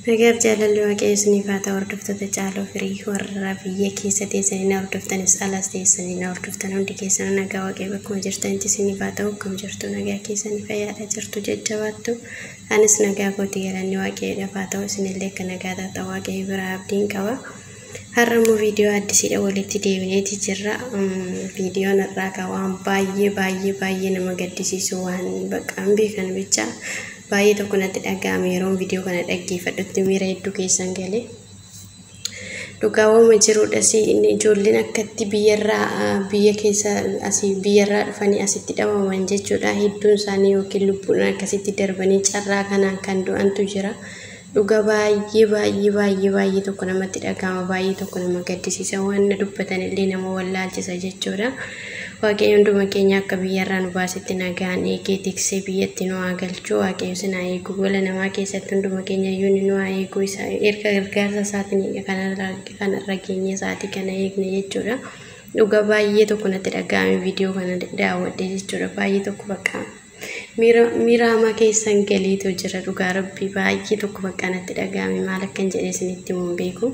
Nagaaf jaalalli Waaqayyo isiniif haa ta'u. Hordoftoota Caaloo Firii, warra biyya keessa teessanii na hordoftanis alas teessanii na hordoftan, hundi keessanuu nagaa Waaqayyo bakkuma jirtanitti isiniif haa ta'u. Akkam jirtu? Nagaa keessanii? Fayyaadha jirtu? Jajjabaattu? Anis nagaa kooti, galanni Waaqayyoodhaaf haa ta'u. Isinillee akka nagaa taatan Waaqayyo biraa abdiin qaba. Har'a immoo viidiyoo addisiidha walitti deebineeti jirra. Viidiyoon har'aa kan waan baay'ee baay'ee baay'ee nama gaddisiisu, waan bakka hin beekan bicha baay'ee tokko natti dhaga'ame. Yeroon viidiyoo kana dhaggeeffadhutti miira hedduu keessan galee. Dhugaawwama jiruudhas, ijoolleen akkatti biyyarraa biyya keessa asii biyyarraa dhufanii asitti dhabaman jechuudha. Hedduun isaanii yookiin lubbuudhaan akkasitti darbanii carraa kanaan kan du'antu jira. Dhuga baay'ee baay'ee baay'ee baay'ee tokko namatti dhaga'ama, baay'ee tokko nama gaddisiisa, waan na dubbatan illee nama wallaalchisa jechuudha. Waaqayyo hunduma keenya akka biyyarraa nu baasetti nagaan eegee tiksee biyyatti nu haa galchu. Waaqayyo sin haa eegu. Gola namaa keessatti hunduma keenya iyyuu nu haa eegu. Isa erga gargaarsa isaatiin kanarra geenye isaatii kana eegne jechuudha. Dhuga baay'ee tokko natti dhaga'ame viidiyoo kana daawwadhe jechuudha. Baay'ee tokko bakka miira hamaa keessan galiitu jira. Dhugaa Rabbii, baay'ee tokko bakka natti dhaga'ame, maal akkan jedhee isinitti himuun beeku.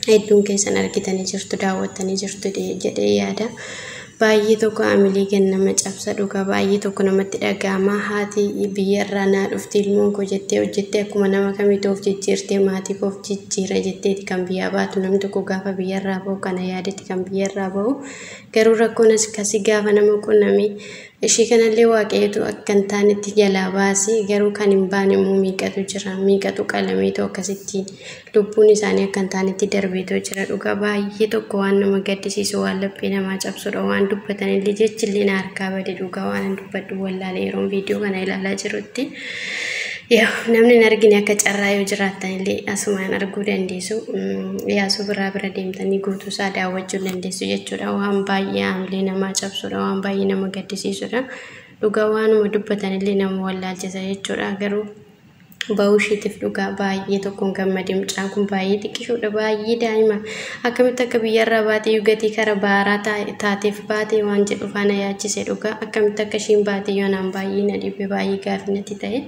Hedduun keessan argitanii jirtu, daawwattanii jirtu jedhee yaada. Baay'ee tokko amilee gannama cabsa, dhugaa baay'ee tokko namatti dhaga'ama. Haati biyyarraa naa dhufti ilmoon koo jettee, hojjettee, akkuma nama kamiitu of jijjiirtee, maatii koo of jijjiira jetteeti kan biyyaa baatu. Namni tokko gaafa biyyarraa bahu kana yaadetti kan biyyarraa bahu. Garuu rakkoon akkasii gaafa nama qunname, ishii kanallee Waaqayyotu akka hin taanetti jalaa baase. Garuu kan hin baane immoo meeqatu jira? Meeqatu qalameetu akkasitti lubbuun isaanii akka hin taanetti darbeetoo jira? Dhugaa baay'ee tokko waan nama gaddisiisu, waan laphee namaa cabsudha. Waan dubbatanillee jechillee na harkaa bade. Dhugaa waan hin dubbadhu wallaalee yeroon viidiyoo kana ilaalaa jirutti. Yaa, namni hin argine akka carraa yoo jiraattan illee asumaan arguu dandeessu. Yaasuu biraa bira deemtanii guutuu isaa daawwachuu dandeessu jechuudha. Waan baay'ee haamilee namaa cabsudha. Waan baay'ee nama gaddisiisudha. Dhugaa waanuma dubbatan illee nama wallaalchisa jechuudha. Garuu bahuu isheetiif dhugaa baay'ee tokkoon gammade. Mucaan kun baay'ee xiqqishuudha. Baay'ee daa'ima. Akkamitti akka biyyarraa baatee gatii kara baaraa taateef baatee waan jedhu faana yaachise dhugaa. Akkamitti akka ishiin baatee yoo naan baay'ee na dhibe, baay'ee gaafii natti ta'e.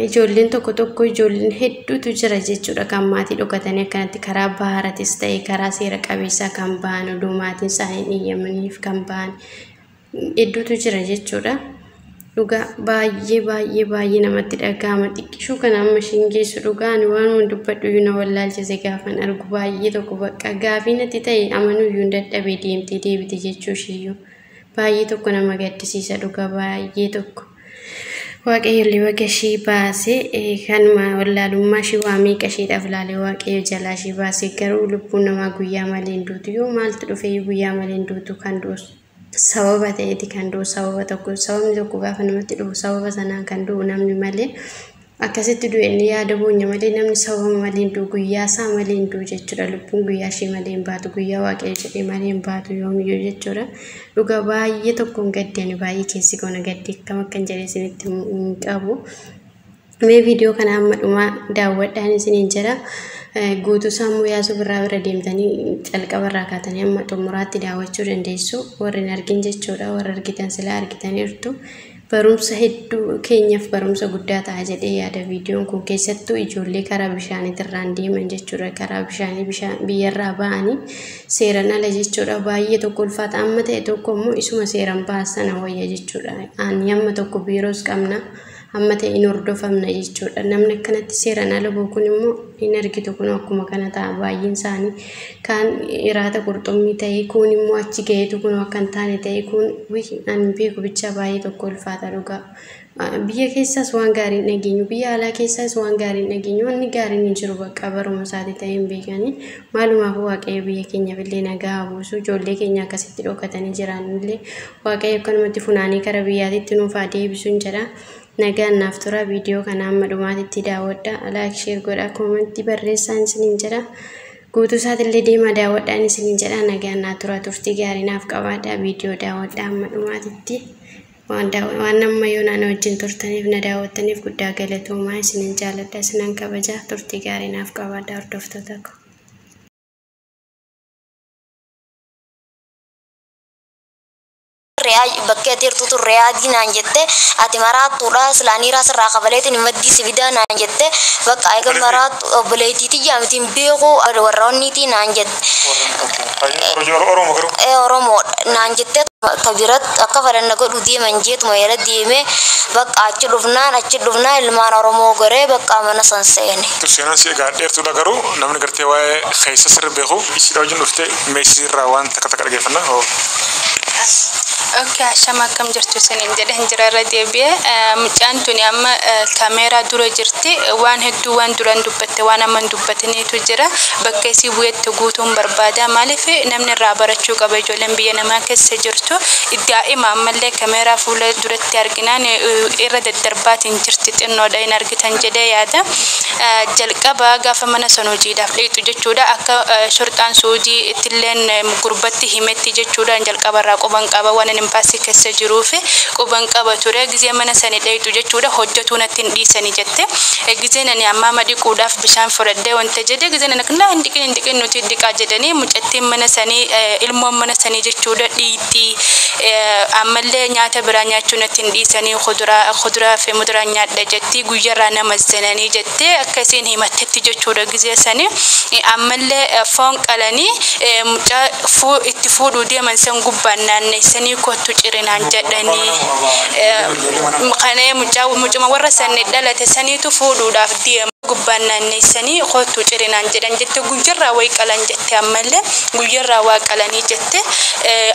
Ijoolleen tokko tokko, ijoolleen hedduutu jira jechuudha, kan maatii dhokatanii akkanatti karaa baaratis ta'e karaa seera qabeessaa kan ba'an, oduu maatiin isaanii hin eeyyamaniif kan ba'an hedduutu jira jechuudha. Dhugaa baay'ee baay'ee baay'ee namatti dhaga'ama. Xiqqishuu kana amma ishiin geessu, dhugaa ani waan dubbadhu iyyuu na wallaalchise gaafan argu. Baay'ee tokko bakka gaafii natti ta'e, amanuu iyyuu hin dadhabee deemtee deebite jechuu ishiiyyuu. Baay'ee tokko nama gaddisiisa, dhugaa baay'ee tokko. Waaqayyo illee baga ishii baase. Kanuma wallaalummaa ishii waa meeqa isheedhaaf ilaalee Waaqayyo jalaa ishii baase. Garuu lubbuun namaa guyyaa malee hin duutu. Yoo maaltu dhufe guyyaa malee hin duutu. Kan du'u sababa ta'eeti kan du'u, sababa tokko, sababni tokko gaafa namatti dhufu sababa sanaan kan du'u namni malee, akkasitti du'e inni yaada boonya malee, namni sababa malee hin du'u, guyyaa isaa malee hin du'u jechuudha. Lubbuun guyyaa ishee malee hin baatu, guyyaa Waaqayyo jedhee malee hin baatu yoomiyyuu jechuudha. Dhugaa baay'ee tokkoon gadde ani, baay'ee keessi koo na gadde, akkam akkan jedhee isinitti hin qabu. Mee viidiyoo kana hamma dhumaa daawwadhaan isiniin jedha. Guutuu isaa immoo Yaasuu Birraa bira deemtanii calqaba irraa kaatanii hamma xumuraatti daawwachuu dandeessu. Warri hin argin jechuudha. Warri argitan silaa argitaniirtu. Barumsa hedduu keenyaaf barumsa guddaa ta'a jedhee yaada viidiyoon kun, keessattuu ijoollee karaa bishaaniitirraan deeman jechuudha. Karaa bishaanii bishaan biyyarraa ba'anii seeran ala jechuudha. Baay'ee tokko ulfaata. Amma ta'e tokko immoo isuma seeran ba'an sana wayya jechuudha. Ani amma tokko biiroos qabna. Amma ta'e hin hordofamna jechuudha. Namni akkanatti seeraan ala bahu kun immoo hin argitu, kun akkuma kana ta'a baay'een isaanii. Kaan iraata qurxummii ta'e, kun immoo achi gaheetu kun akka hin taane ta'e, kun ani beeku bichaa baay'ee tokko ulfaata dhugaa. Biyya keessaas waan gaarii hin dhageenyu, biyya alaa keessaas waan gaarii hin dhageenyu, wanni gaariin hin jiru, bakka baruma isaati ta'e hin beekani. Maalumaafuu Waaqayyo biyya keenyaaf illee nagaa haa buusu. Ijoollee keenya akkasitti dhokatanii jiran illee Waaqayyo akkanumatti funaanii kara biyyaatitti nuuf haa deebisuun jedha. Nagaan naaf tura. Viidiyoo kana hamma dhumaatitti daawwadha. Like, share godha, koomentii barreessaan isiniin jedha. Guutuu isaatillee deemaa daawwadhaan isiniin jedha. Nagaan naa tura, turtii gaarii naaf qabaadha. Viidiyoo daawwadha hamma dhumaatitti. Waan amma yoo na wajjin turtaniif, na daawwattaniif guddaa galatoomaa. Isinin jaalladha, isinan kabaja. Turtii gaarii naaf qabaadha, hordoftoota koo. Bakkee ati Riyaadii naan jette ati maraattuudha silaaniiraa sirraa qabaleetiin maddii sibidaa naan jette bakka eega maraattu obboleettii tiyyaa miti hin beeku warra onniitii naan jette. Oromoo garuu? Oromoo naan jette tabiratti akka fedhan godhu deeman jeetuma jala deemee bakka achi dhufnaan ilmaan Oromoo goree bakka mana san seene. Seenaan si egaa dheertuudha garuu namni gartee waa'ee keessa sirri beeku isiidha wajjin dhuftee meeshiirraa waan takka takka dhaggeeffanna. Okay, ashama akkam jirtu isiniin jedhan jira irra deebi'ee. Mucaan tuni amma kaameeraa dura jirti. Waan hedduu waan duraan dubbatte waan amma hin dubbatiniitu jira. Bakka isii bu'etti guutuun barbaada. Maaliif namni irraa barachuu qaba ijoolleen biyya namaa keessa jirtu. Daa'ima ammallee kaameeraa fuula duratti arginaan irra daddarbaatiin jirti xinnoodha hin argitan jedhee yaada. Jalqaba gaafa mana san hojiidhaaf dheeyxu jechuudha. Akka shorxaan suudii ittilleen gurbatti himetti jechuudha. Jalqaba irraa quban qaba waan inni imbaasii keessa jiruuf quban qaba ture. Gizee mana sani dheeyxu jechuudha hojjetuu natti hin dhiisani jette. Gizeen ani ammaa dhiquudhaaf bishaan fudhadhee wanta jedhe gizeen ani akkana hin dhiqin hin dhiqin nuti dhiqaa jedhanii mucattiin mana sanii ilmoon mana sanii jechuudha dhiixii ammallee nyaata biraa nyaachuu natti hin dhiisanii kuduraa fi muduraa nyaadha jetti guyyarraa nama zenanii jettee akkasiin himattetti jechuudha gizee sanii ammallee foon qalanii mucaa itti fuudhuu deeman san gubbaan naanneessanii kottu cirinaan jedhanii kanee mucaa mucuma warra sanni dhalate saniitu fuudhuudhaaf deema gubbaan naanneessanii kottu cirinaan jedhan jette guyyarraa wayi qalan jette ammallee guyyarraa waa qalanii jette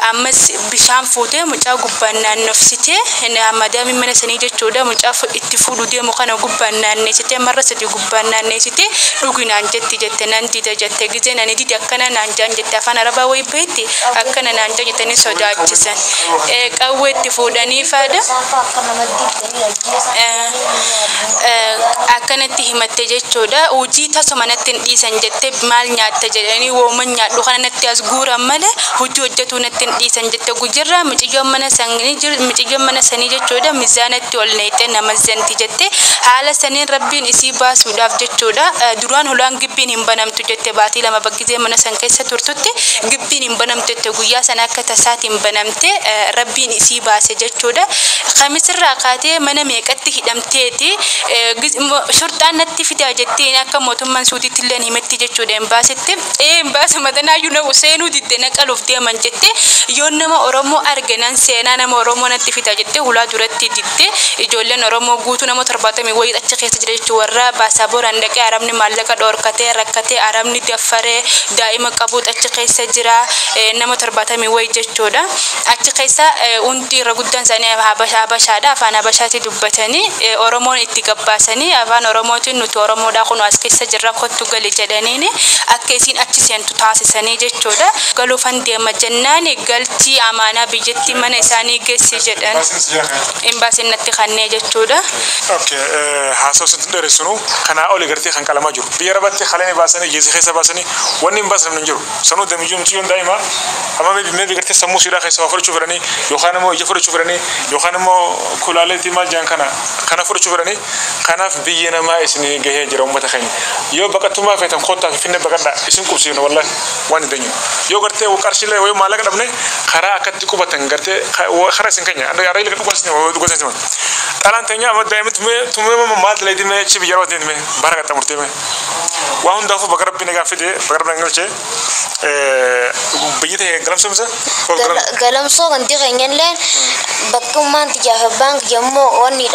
ammas bishaan fuutee mucaa gubbaan naannofsitee madaamii mana sanii jechuudha mucaa itti fuudhuu deemu kana gubbaan naanneessitee marra sadi gubbaan naanneessitee dhuginaan jetti jette nan dida jette gizeen ani didi akkana naan jaan jette afaan arabaa wayi beetti akkana naan jaan jettanii sodaachisan qawwee itti fuudhanii faadha. Akkanatti himatte jechuudha. Hojii tasuma natti hin dhiisan jette maal nyaatta jedhanii wooman nyaadhu kana natti as guuran malee hojii hojjetuu natti hin dhiisan jette gujirraa miciyyoon mana sanii jechuudha mizaanatti ol neexee nama zanti jette haala saniin rabbiin isii baasuudhaaf jechuudha. Duraan hulaan gibbiin hin banamtu jette baatii 2 baggizee mana san keessa turtutti gibbiin hin banamtu jette guyyaa sana akka tasaatiin banamte rabbiin isii baase jechuudha. Kamisirraa kaatee mana meeqatti hidhamteeti shurxaan natti fidaa jetteen akka mootummaan suutiitti illee himetti jechuudha embaasitti. Ee embaasi matanaayyuu na seenuu didde na qaluuf deeman jette yoo nama Oromoo arge nan seenaa nama Oromoo natti fidaa jette hulaa duratti didde ijoolleen Oromoo guutuu nama 70 wayii achi keessa jira jechuu warra baasabooraan dhaqee arabni maallaqa dhoorkatee rakkatee arabni daffaree daa'ima qabuut achi keessa jira nama 70 wayii jechuudha. Achi keessa hundi irra guddaan isaanii Habashaadha afaan Habashaatti dubbatanii Oromoon itti gabbaasanii afaan Oromootiin nuti Oromoodha kun as keessa jirra kottu gali jedhaniini akka isiin achi seentu taasisanii jechuudha. Galuufan deema jennaan galchii amaanaa biyyatti mana isaanii geessi jedhan. Imbaasiin natti kannee jechuudha. Okay, haasawaa sitti dheeressinu kanaa oli gartee kan qalamaa jiru. Biyya Arabaatti haleen baasanii jeesii keessa baasanii wanni hin baasne hin jiru. Sanuu damiyyuu mucayyoon daa'ima amma maybe gartee sammuu siidhaa keessa waa fudhachuu fedhanii yookaan immoo ija fudhachuu fedhanii yookaan immoo kulaaleetii maal jedhan kana kana fudhachuu fedhanii kanaaf biyya namaa isin gahee jira uummata keenya. Yoo baqattummaa feetan kottaa finfinnee baqadhaa isin qubsiifna wallahi waan hin dandeenyu. Yoo gartee qarshiilee yoo maallaqa dhabne karaa akkatti qubatan gartee karaa isin keenya arra illee dhugaa isin Dhalaan teenya amma daa'imni tumee maal dalaydii mee achi biyya raawwatiin mee bara qaxxamurtee mee. Waa hundaafuu bakka rabbi nagaa fide bakka rabbi nagaa galchee biyyi ta'e galamsumsa. Galamsoo wanti keenyallee bakka ummaan tiyyaaf abbaan yommuu wanni